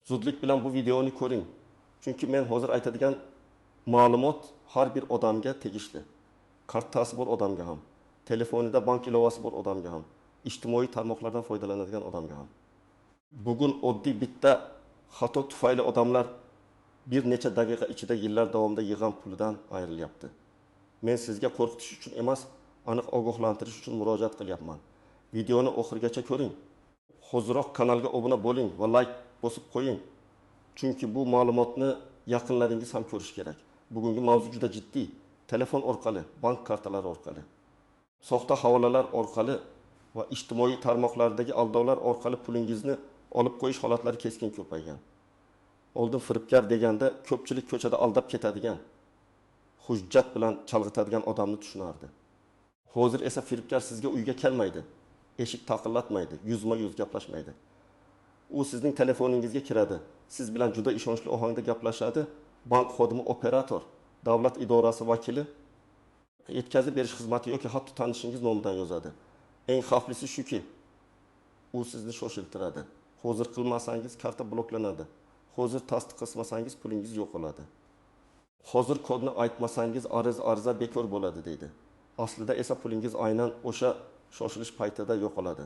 Zudlik bilan bu videoni ko'ring. Chunki men hozir aytadigan ma'lumot har bir odamga tegishli. Kartasi bor odamga ham, telefonida bank ilovasi bor odamga ham, ijtimoiy tarmoqlardan foydalanadigan odamga ham. Bugun oddiy bitta xato tufayli odamlar bir necha daqiqa ichida yillar davomida yig'gan pulidan ayrilyapti. Men sizga qo'rqitish uchun emas, aniq ogohlantirish uchun murojaat qilyapman. Videoni oxirigacha ko'ring. Hoziroq kanalga obuna bo'ling va like bosib qo'ying. Chunki bu ma'lumotni yaqinlaringiz ham ko'rishi kerak. Bugungi mavzu juda jiddiy. Telefon orqali, bank kartalari orqali, soxta havolalar orqali va ijtimoiy tarmoqlardagi aldovlar orqali pulingizni olib qo'yish holatlari keskin ko'paygan. Oldin firibgar deganda ko'pchilik ko'chada aldab ketadigan, hujjat bilan chalg'itadigan odamni tushunardi. Hozir esa firibgar sizga uyga kelmaydi, eshik taqillatmaydi, yuzma-yuz gaplashmaydi. U sizning telefoningizga kiradi, siz bilan juda ishonchli ohangda gaplashadi. Bank xodimi, operator, davlat idorasi vakili, yetkazib berish xizmati yoki hatto tanishingiz nomidan yozadi. Eng xavflisi shuki, u sizni shoshiltiradi. Hozir qilmasangiz karta bloklanadi. Hozir tasdiq qilmasangiz pulingiz yo'qoladi. Hozir kodni aytmasangiz ariza bekor bo'ladi deydi. Aslida esa pulingiz aynan o'sha shoshilish paytida yo'qoladi.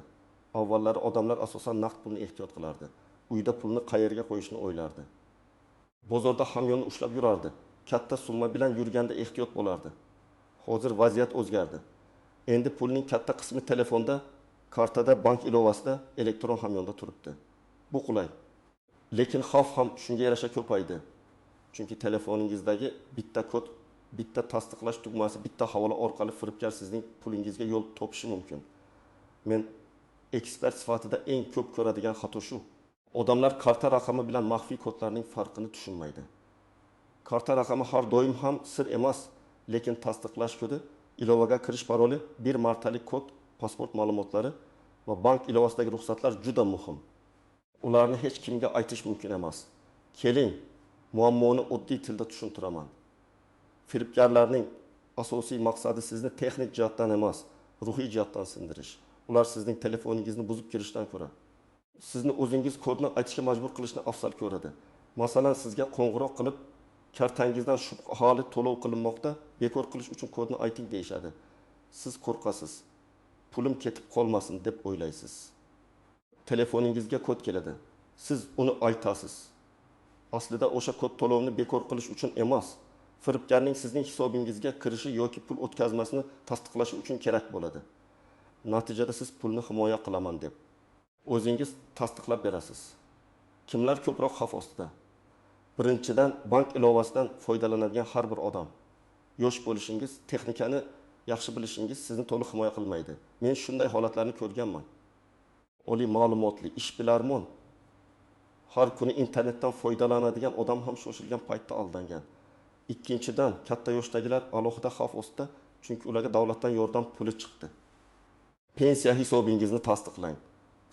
Avvallari odamlar asosan naqd pulni ehtiyot qilardi. Uyda pulni qayerga qo'yishni o'ylardi. Bozorda hamyonni ushlab yurardi. Katta summa bilan yurganda ehtiyot bo'lardi. Hozir vaziyat o'zgardi. Endi pulning katta qismi telefonda, kartada, bank ilovasida, elektron hamyonda turibdi. Bu qulay. Lekin xavf ham shunga yarasha ko'paydi. Chunki telefoningizdagi bitta kod, bitta tasdiqlash tugmasi, bitta havola orqali firibgar sizning pulingizga yo'l topishi mumkin. Men ekspert sifatida eng ko'p ko'radigan xato shu. Odamlar karta raqami bilan maxfiy kodlarning farqini tushunmaydi. Karta raqami har doim ham sir emas, lekin tasdiqlash kodi, ilovaga kirish paroli, bir martalik kod, pasport ma'lumotlari va bank ilovasidagi ruxsatlar juda muhim. Ularni hech kimga aytish mumkin emas. Keling, muammoni oddiy tilda tushuntiraman. Firibgarlarning asosiy maqsadi sizni texnik jihatdan emas, ruhiy jihatdan sindirish. Ular sizning telefoningizni buzib kirishdan ko'ra, sizni o'zingiz kodni aytishga majbur qilishni afzal ko'radi. Masalan, sizga qo'ng'iroq qilib, kartangizdan shubhali to'lov qilinmoqda, bekor qilish uchun kodni ayting deyishadi. Siz qo'rqasiz. Pulim ketib qolmasin deb o'ylaysiz. Telefoningizga kod keladi. Siz uni aytasiz. Aslida o'sha kod to'lovni bekor qilish uchun emas, firibgarning sizning hisobingizga kirishi yoki pul o'tkazmasini tasdiqlashi uchun kerak bo'ladi. Natijada siz pulni himoya qilaman deb o'zingiz tasdiqlab berasiz. Kimlar ko'proq xavf ostida? Birinchidan, bank ilovasidan foydalanadigan har bir odam. Yosh bo'lishingiz, texnikani yaxshi bilishingiz sizni to'liq himoya qilmaydi. Men shunday holatlarni ko'rganman. Oliy ma'lumotli, ishbilarmon, har kuni internetdan foydalanadigan odam ham shoshilgan paytda aldangan. Ikkinchidan, katta yoshdagilar alohida xavf ostida, chunki ularga davlatdan yordam puli chiqdi. Pensiya hisobingizni tasdiqlang.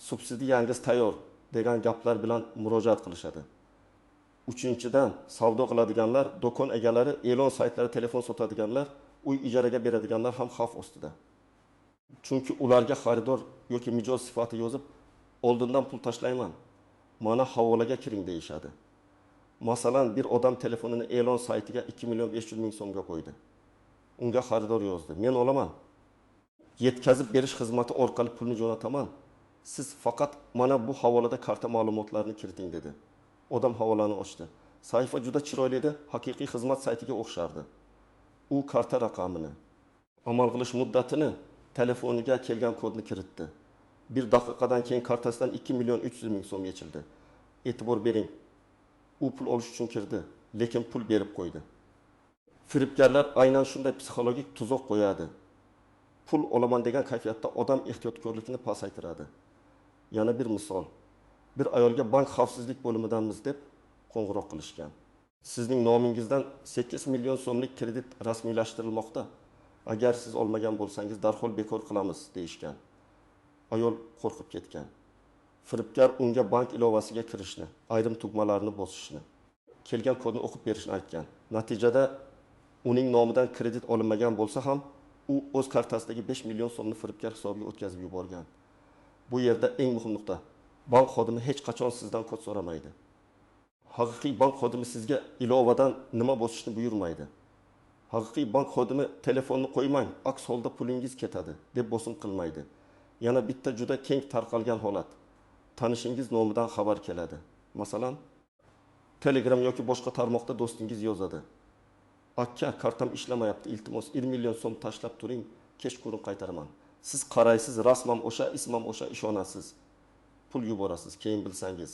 Subsidiyangiz tayyor degan gaplar bilan murojaat qilishadi. Uchinchidan, savdo qiladiganlar, do'kon egalari, e'lon saytlari, telefon sotadiganlar, uy ijaraga beradiganlar ham xavf ostida. Chunki ularga xaridor yoki mijoz sifati yozib, oldindan pul tashlayman, mana havolaga kiring deyishadi. Masalan, bir odam telefonini e'lon saytiga 2 500 000 so'mga qo'ydi. Unga xaridor yozdi: "Men olaman. Yetkazib berish xizmati orqali pulni jo'nataman. Siz faqat mana bu havolada karta ma'lumotlarini kiriting" dedi. Odam havolani ochdi. Sahifa juda chiroyli edi, haqiqiy xizmat saytiga o'xshardi. U karta raqamini, amal qilish muddatini, telefoniga kelgan kodni kiritdi. Bir daqiqadan keyin kartasidan 2 300 000 so'm yechildi. E'tibor bering. U pul olish uchun kirdi, lekin pul berib qo'ydi. Firibgarlar aynan shunday psixologik tuzoq qo'yadi. Pul olaman degan kayfiyatda odam ehtiyotkorlikni pasaytiradi. Yana bir misol. Bir ayolga bank xavfsizlik bo'limidanmiz deb qo'ng'iroq qilishgan. Sizning nomingizdan 8 million so'mlik kredit rasmiylashtirilmoqda. Agar siz olmagan bo'lsangiz darhol bekor qilamiz deyishgan. Ayol qo'rqib ketgan. Firibgar unga bank ilovasiga kirishni, ayrim tugmalarni bosishni, kelgan kodni o'qib berishni aytgan. Natijada uning nomidan kredit olinmagan bo'lsa ham, u o'z kartasidagi 5 million so'mni firibgar hisobiga o'tkazib yuborgan. Bu yerda eng muhim nuqta. Bank xodimi hech qachon sizdan kod so'ramaydi. Haqiqiy bank xodimi sizga ilovadan nima bosishni buyurmaydi. Haqiqiy bank xodimi telefonni qo'ymang, aks holda pulingiz ketadi deb bosim qilmaydi. Yana bitta juda keng tarqalgan holat: tanishingiz nomidan xabar keladi. Masalan, Telegram yoki boshqa tarmoqda do'stingiz yozadi: "Aka, kartam ishlamayapti, iltimos, 1 million so'm tashlab turing, kechqurun qaytaraman." Siz qaraysiz, rasm ham o'sha, ism ham o'sha, ishonasiz. Pul yuborasiz, keyin bilsangiz,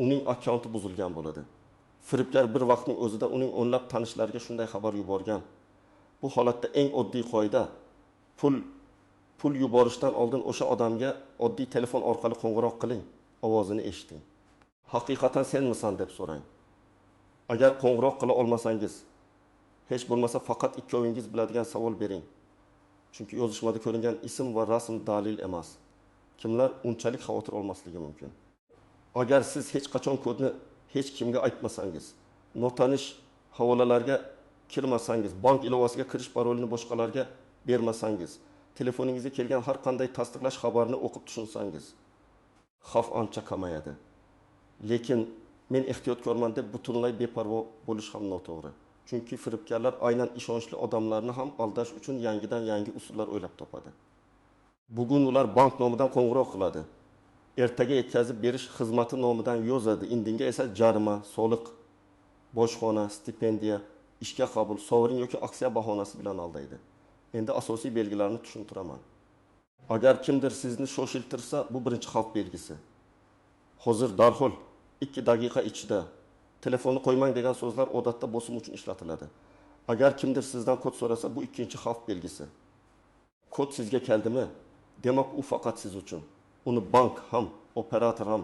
uning akkaunti buzilgan bo'ladi. Firibgar bir vaqtning o'zida uning o'nlab tanishlariga shunday xabar yuborgan. Bu holatda eng oddiy qoida: pul yuborishdan oldin o'sha odamga oddiy telefon orqali qo'ng'iroq qiling, ovozini eshiting. Haqiqatan senmisan deb so'rang. Agar qo'ng'iroq qila olmasangiz, hech bo'lmasa faqat ikkovingiz biladigan savol bering. Chunki yozishmada ko'ringan ism va rasm dalil emas. Kimlar unchalik xavotir olmasligi mumkin. Agar siz hech qachon kodni hech kimga aytmasangiz, notanish havolalarga kirmasangiz, bank ilovasiga kirish parolini boshqalarga bermasangiz, telefoningizga kelgan har qanday tasdiqlash xabarini o'qib tushunsangiz, xavf ancha kamayadi. Lekin men ehtiyotkorman deb butunlay beparvo bo'lish ham noto'g'ri. Chunki firibgarlar aynan ishonchli odamlarni ham aldash uchun yangidan yangi usullar o'ylab topadi. Bugun ular bank nomidan qo'ng'iroq qiladi. Ertaga yetkazib berish xizmati nomidan yozadi. Indinga esa jarima, soliq, bojxona, stipendiya, ishga qabul, sovrin yoki aksiya bahonasi bilan aldaydi. Endi asosiy belgilarni tushuntiraman. Agar kimdir sizni shoshiltirsa, bu birinchi xavf belgisi. Hozir darhol 2 daqiqa ichida telefonni qo'ymang degan so'zlar odatda bosim uchun ishlatiladi. Agar kimdir sizdan kod so'rasa, bu ikkinchi xavf belgisi. Kod sizga keldimi? Demak, u faqat siz uchun. Uni bank ham, operator ham,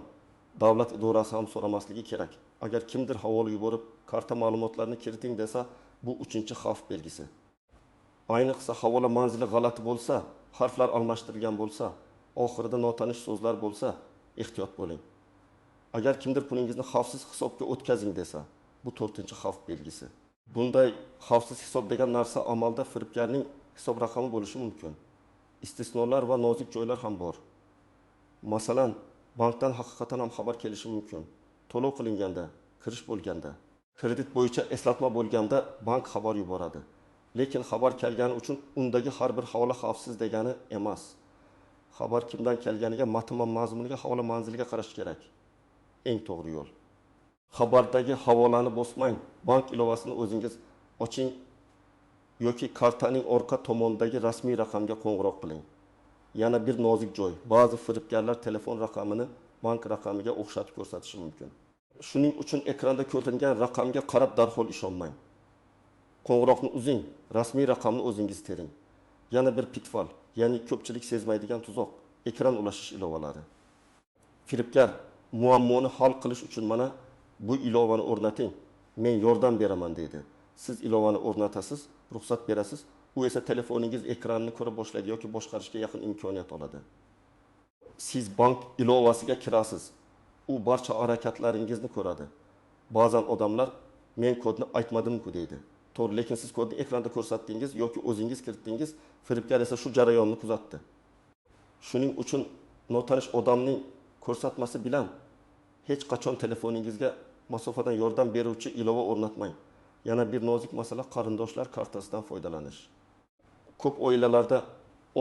davlat idorasi ham so'ramasligi kerak. Agar kimdir havola yuborib, karta ma'lumotlarini kiriting desa, bu uchinchi xavf belgisi. Ayniqsa havola manzili g'alati bo'lsa, harflar almashtirilgan bo'lsa, oxirida notanish so'zlar bo'lsa, ehtiyot bo'ling. Agar kimdir pulingizni xavfsiz hisobga o'tkazing desa, bu to'rtinchi xavf belgisi. Bunday xavfsiz hisob degan narsa amalda firibgarning hisob raqami bo'lishi mumkin. Istisnolar va nozik joylar ham bor. Masalan, bankdan haqiqatan ham xabar kelishi mumkin. To'lov qilinganda, kirish bo'lganda, kredit bo'yicha eslatma bo'lganda bank xabar yuboradi. Lekin xabar kelgani uchun undagi har bir havola xavfsiz degani emas. Xabar kimdan kelganiga, matn va mazmuniga, havola manziliga qarash kerak. Eng to'g'ri yo'l. Xabardagi havolani bosmang, bank ilovasini o'zingiz oching yoki kartaning orqa tomonidagi rasmiy raqamga qo'ng'iroq qiling. Yana bir nozik joy. Ba'zi firibgarlar telefon raqamini bank raqamiga o'xshatib ko'rsatishi mumkin. Shuning uchun ekranda ko'ringan raqamga qarab darhol ishonmang. Qo'ng'iroqni uzing, rasmiy raqamni o'zingiz tering. Yana bir pitfall, ya'ni ko'pchilik sezmaydigan tuzoq, ekran ulashish ilovalari. Firibgar muammoni hal qilish uchun mana bu ilovani o'rnating, men yordam beraman deydi. Siz ilovani o'rnatasiz, ruxsat berasiz, u esa telefoningiz ekranini ko'ra boshlaydi yoki boshqarishga yaqin imkoniyat oladi. Siz bank ilovasiga kirasiz, u barcha harakatlaringizni ko'radi. Ba'zan odamlar men kodni aytmadim-ku deydi. To'g'ri, lekin siz kodni ekranda ko'rsatdingiz yoki o'zingiz kiritdingiz, firibgar esa shu jarayonni kuzatdi. Shuning uchun notanish odamning ko'rsatmasi bilan hech qachon telefoningizga masofadan yordam beruvchi ilova o'rnatmang. Yana bir nozik masala qarindoshlar kartasidan foydalanish. Ko'p oilalarda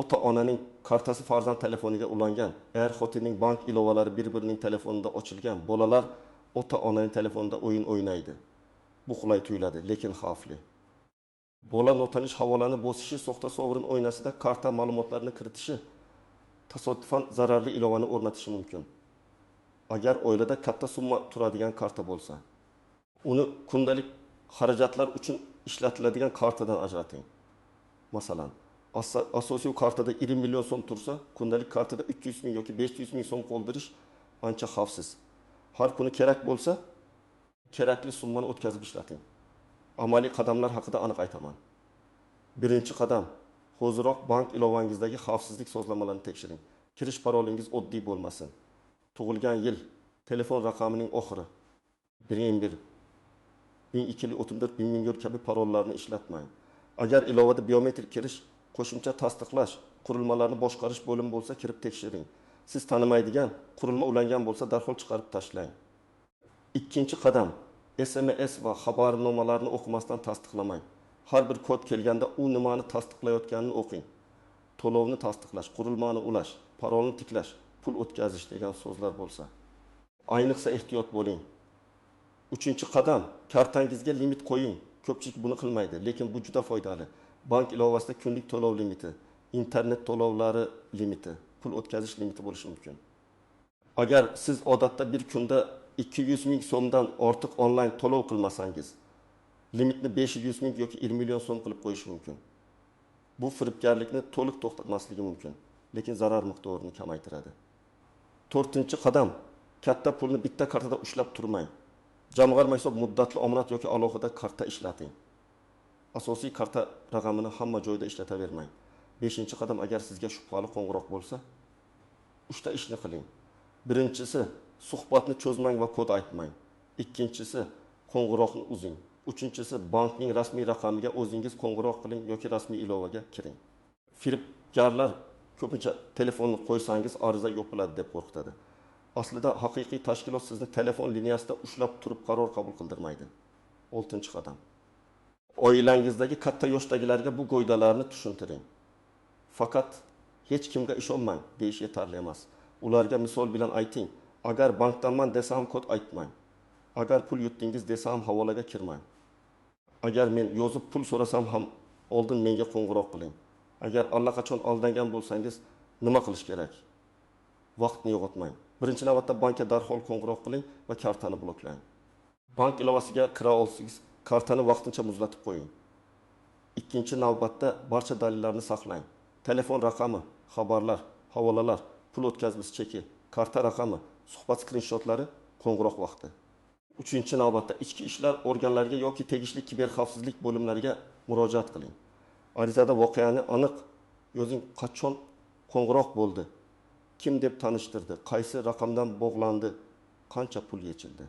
ota-onaning kartasi farzand telefoniga ulangan, er-xotinning bank ilovalari bir-birining telefonida ochilgan, bolalar ota-onaning telefonida o'yin o'ynaydi. Bu qulay tuyuladi, lekin xavfli. Bola notanish havolani bosishi, soxta sovrin o'ynasida karta ma'lumotlarini kiritishi, tasodifan zararli ilovani o'rnatishi mumkin. Agar oilada katta summa turadigan karta bo'lsa, uni kundalik xarajatlar uchun ishlatiladigan kartadan ajrating. Masalan, asosiy kartada 20 million so'm tursa, kundalik kartada 300 ming yoki 500 ming so'm qoldirish ancha xavfsiz. Har kuni kerak bo'lsa, kerakli summani o'tkazib ishlating. Amaliy qadamlar haqida aniq aytaman. Birinchi qadam, hoziroq bank ilovangizdagi xavfsizlik sozlamalarini tekshiring. Kirish parolingiz oddiy bo'lmasin. Tug'ilgan yil, telefon raqamining oxiri, 1 1234 1000 kabi parollarni ishlatmang. Agar ilovada biometrik kirish, qo'shimcha tasdiqlash, qurilmalarni boshqarish bo'limi bo'lsa, kirib tekshiring. Siz tanimaydigan qurilma ulangan bo'lsa, darhol chiqarib tashlang. Ikkinchi qadam: SMS va xabarnomalarni o'qimasdan tasdiqlamang. Har bir kod kelganda u nimani tasdiqlayotganini o'qing. To'lovni tasdiqlash, qurilmani ulash, parolni tiklash, pul o'tkazish degan so'zlar bo'lsa, ayniqsa ehtiyot bo'ling. Uchinchi qadam: kartangizga limit qo'ying. Ko'pchilik buni qilmaydi, lekin bu juda foydali. Bank ilovasida kunlik to'lov limiti, internet to'lovlari limiti, pul o'tkazish limiti bo'lishi mumkin. Agar siz odatda bir kunda 200 ming so'mdan ortiq onlayn to'lov qilmasangiz, limitni 500 ming yoki 1 million so'm qilib qo'yish mumkin. Bu firibgarlikni to'liq to'xtatmasligi mumkin, lekin zarar miqdorini kamaytiradi. To'rtinchi qadam: katta pulni bitta kartada ushlab turmang. Jamg'arma hisob, muddatli omonat yoki alohida karta ishlating. Asosiy karta raqamini hamma joyda ishlatavermang. Beshinchi qadam: agar sizga shubhali qo'ng'iroq bo'lsa, uchta ishni qiling. Birinchisi, suhbatni cho'zmang va kod aytmang. Ikkinchisi, qo'ng'iroqni uzing. Uchinchisi, bankning rasmiy raqamiga o'zingiz qo'ng'iroq qiling yoki rasmiy ilovaga kiring. Firibgarlar ko'pincha telefonni qo'ysangiz ariza yopiladi deb qo'rqitadi. Aslida haqiqiy tashkilot sizni telefon liniyasida ushlab turib qaror qabul qildirmaydi. Oltinchi qadam: oilangizdagi katta yoshdagilarga bu qoidalarni tushuntiring. Faqat hech kimga ishonmang deyish yetarli emas. Ularga misol bilan ayting. Agar bankdanman desa ham kod aytmang. Agar pul yutdingiz desa ham havolaga kirmang. Agar men yozib pul so'rasam ham oldin menga qo'ng'iroq qiling. Agar allaqachon aldangan bo'lsangiz nima qilish kerak? Vaqtni yo'qotmang. Birinchi navbatda bankka darhol qo'ng'iroq qiling va kartani bloklang. Bank ilovasiga kira olsangiz, kartani vaqtincha muzlatib qo'ying. Ikkinchi navbatda barcha dalillarni saqlang. Telefon raqami, xabarlar, havolalar, pul o'tkazmasi cheki, karta raqami, suhbat skrinshotlari, qo'ng'iroq vaqti. Uchinchi navbatda ichki ishlar organlariga yoki tegishli kiberxavfsizlik bo'limlariga murojaat qiling. Arizada voqeani aniq yozing: qachon qo'ng'iroq bo'ldi, kim deb tanishtirdi, qaysi raqamdan bog'landi, qancha pul yechildi,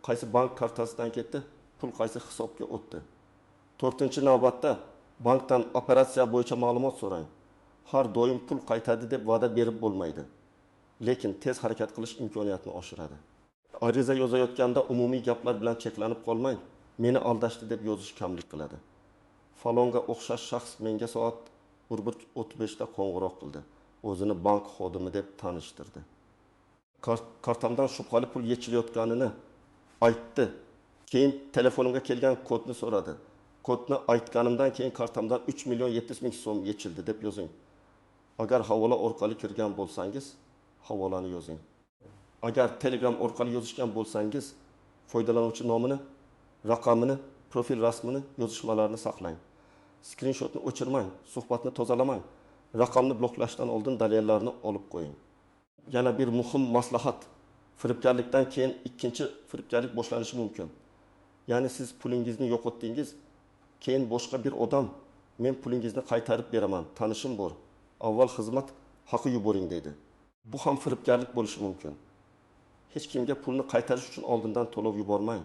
qaysi bank kartasidan ketdi, pul qaysi hisobga o'tdi. To'rtinchi navbatda bankdan operatsiya bo'yicha ma'lumot so'rang. Har doim pul qaytadi deb va'da berib bo'lmaydi, lekin tez harakat qilish imkoniyatini oshiradi. Ariza yozayotganda umumiy gaplar bilan cheklanib qolmang. Meni aldashdi deb yozish kamlik qiladi. Falonga o'xshash shaxs menga soat 11:35 da qo'ng'iroq qildi. O'zini bank xodimi deb tanishtirdi. Kartamdan shubhali pul yechilayotganini aytdi. Keyin telefonimga kelgan kodni so'radi. Kodni aytganimdan keyin kartamdan 3 million 700 ming so'm yechildi deb yozing. Agar havola orqali kirgan bo'lsangiz, havolani yozing. Agar Telegram orqali yozishgan bo'lsangiz, foydalanuvchi nomini, raqamini, profil rasmini, yozishmalarni saqlang. Skrinshotni o'chirmang, suhbatni tozalamang. Raqamni bloklashdan oldin dalillarni olib qo'ying. Yana bir muhim maslahat: firibgarlikdan keyin ikkinchi firibgarlik boshlanishi mumkin. Ya'ni siz pulingizni yo'qotdingiz, keyin boshqa bir odam men pulingizni qaytarib beraman, tanishim bor, avval xizmat haqi yuboring deydi. Bu ham firibgarlik bo'lishi mumkin. Hech kimga pulni qaytarish uchun oldindan to'lov yubormang.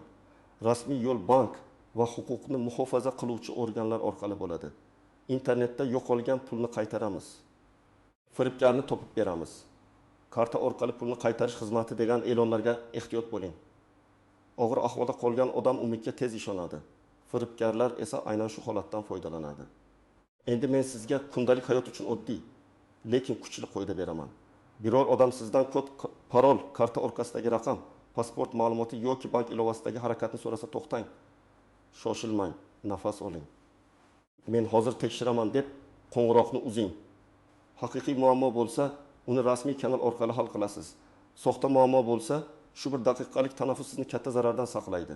Rasmiy yo'l bank va huquqni muhofaza qiluvchi organlar orqali bo'ladi. Internetda yo'qolgan pulni qaytaramiz. Firibgarni topib beramiz. Karta orqali pulni qaytarish xizmati degan e'lonlarga ehtiyot bo'ling. Og'ir ahvolda qolgan odam umidga tez ishonadi. Firibgarlar esa aynan shu holatdan foydalanadi. Endi men sizga kundalik hayot uchun oddiy, lekin kuchli qoida beraman. Biror odam sizdan kod, parol, karta orqasidagi raqam, pasport ma'lumoti yoki bank ilovasidagi harakatni so'rasa to'xtang. Shoshilmang, nafas oling. Men hozir tekshiraman deb qo'ng'iroqni uzing. Haqiqiy muammo bo'lsa, uni rasmiy kanal orqali hal qilasiz. Soxta muammo bo'lsa, shu bir daqiqalik tanaffus sizni katta zarardan saqlaydi.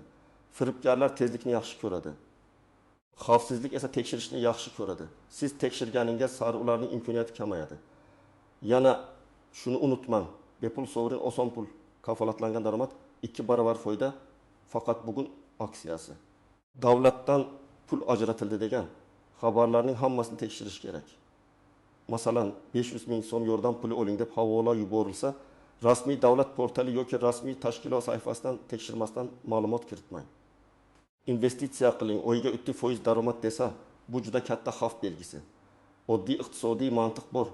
Firibgarlar tezlikni yaxshi ko'radi. Xavfsizlik esa tekshirishni yaxshi ko'radi. Siz tekshirganingiz sari ularning imkoniyati kamayadi. Yana shuni unutmang. Bepul sovrin, oson pul, kafolatlangan daromad, 2 barobar foyda, faqat bugun aksiyasi. Davlatdan pul ajratildi degan xabarlarning hammasini tekshirish kerak. Masalan, 500 ming so'm yordam puli oling deb havola yuborilsa, rasmiy davlat portali yoki rasmiy tashkilot sahifasidan tekshirmasdan ma'lumot kiritmang. Investitsiya qiling, oyiga 3% daromad desa, bu juda katta xavf belgisi. Oddiy iqtisodiy mantiq bor.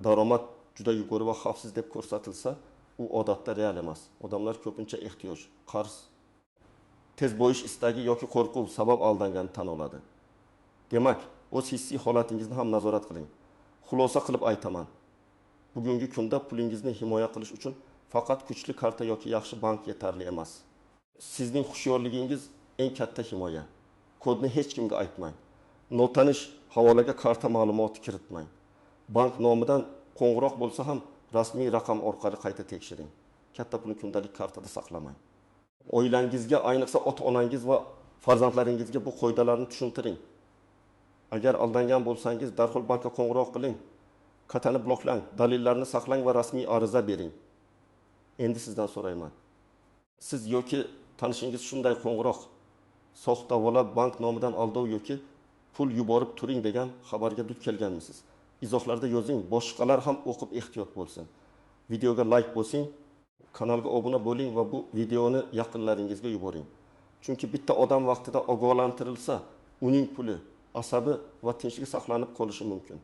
Daromad juda yuqori va xavfsiz deb ko'rsatilsa, u odatda real emas. Odamlar ko'pincha ehtiyoj, qarz Tez boyish istagi yoki qo'rquv sabab aldanganini tan oladi. Demak, o'z hissiy holatingizni ham nazorat qiling. Xulosa qilib aytaman. Bugungi kunda pulingizni himoya qilish uchun faqat kuchli karta yoki yaxshi bank yetarli emas. Sizning hushyorligingiz eng katta himoya. Kodni hech kimga aytmang. Notanish havolaga karta ma'lumoti kiritmang. Bank nomidan qo'ng'iroq bo'lsa ham rasmiy raqam orqali qayta tekshiring. Katta pulni kundalik kartada saqlamang. Oilangizga, ayniqsa ota-onangiz va farzandlaringizga bu qoidalarni tushuntiring. Agar aldangan bo'lsangiz, darhol bankka qo'ng'iroq qiling. Kartani bloklang, dalillarni saqlang va rasmiy ariza bering. Endi sizdan so'rayman. Siz yoki tanishingiz shunday qo'ng'iroq, soxta havola, bank nomidan aldov yoki pul yuborib turing degan xabarga duch kelganmisiz? Izohlarda yozing, boshqalar ham o'qib ehtiyot bo'lsin. Videoga like bosing, kanalga obuna bo'ling va bu videoni yaqinlaringizga yuboring. Chunki bitta odam vaqtida ogohlantirilsa, uning puli, asabi va tinchligi saqlanib qolishi mumkin.